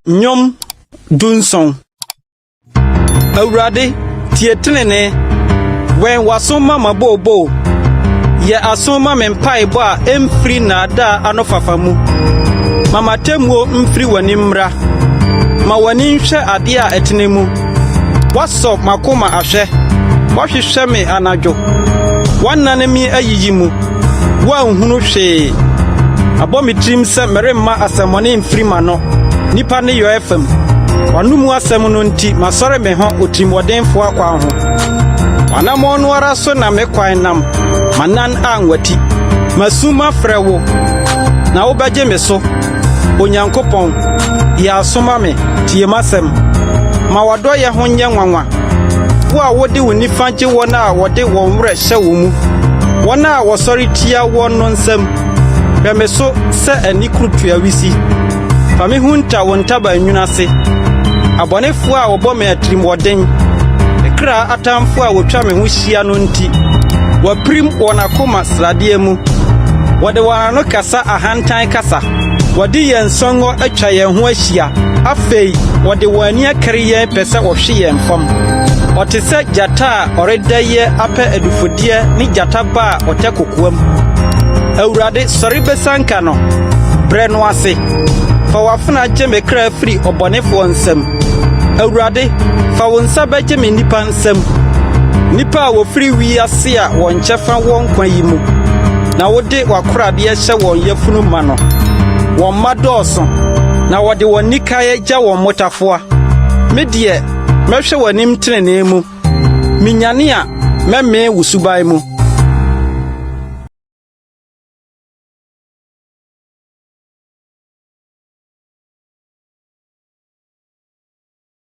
Nnwom 17. Awurade, tie trenee. Wɛn w'aso ma m'abooboo. Yɛ aso ma me mpaebɔ a emfiri nnaadaa anofafa mu. Ma m'atemmuo mfiri w'anim mmra. Ma w'ani nhwɛ ade a ɛtene mu. Woasɔ m'akoma ahwɛ. Woahwehwɛ me anadwo. Woanane me ayiyi mu. Woanhunu hwee. Abɔ me tirim sɛ meremma asɛmmɔne mfiri m'ano, nnipa nneyɔe fam. W'anomu asɛm no nti masɔre me ho otirimɔdenfo akwan ho. W'anammɔn no ara so na me kwan nam, m'anan anwati. Masu mafrɛ wo, na wobɛgye me so. Onyankopɔn, yɛ aso ma me, tie m'asɛm. Ma w'adɔeyɛ ho nyɛ nwanwa. Wo a wode wo nifa gye wɔn a wɔde wɔn werɛ hyɛ wo mu, wɔn a wɔsɔre tia wɔn no nsam. Hwɛ me so sɛ ani koro tua wisi. Fa me hunta wo ntaban nwunu ase. Abɔnefo a wɔbɔ me atirimɔden, me kra atamfo a wotwa me ho hyia no nti, wɔapirim wɔn akoma sradeɛ mu. Wɔde wɔn ano kasa ahantan kasa. Wɔde yɛn nsɔngɔ atwa yɛn ho ahyia. Afei wɔde wɔn ani akari yɛn pɛ sɛ wɔhwe yɛn fam. Ɔte sɛ gyata a ɔredɛyɛ apɛ adufudeɛ ne gyata ba a ɔtɛ kokoam. Awurade, sɔre besianka no, brɛ no ase. Fa w'afena gye me kra firi ɔbɔnefoɔ nsam. Awurade, fa wo nsa bɛgye me nnipa nsam. Nnipa a wɔfiri wiase a wɔn kyɛfa wɔ nkwa yi mu, na wode w'akoradeɛ hyɛ wɔn yafunu ma no. Wɔn mma dɔɔso, na wɔde wɔn nnikaeɛ gya wɔn mmotafowa. Me deɛ, mɛhwɛ w'anim trenee mu. Minyane a, mɛmee wo suban mu.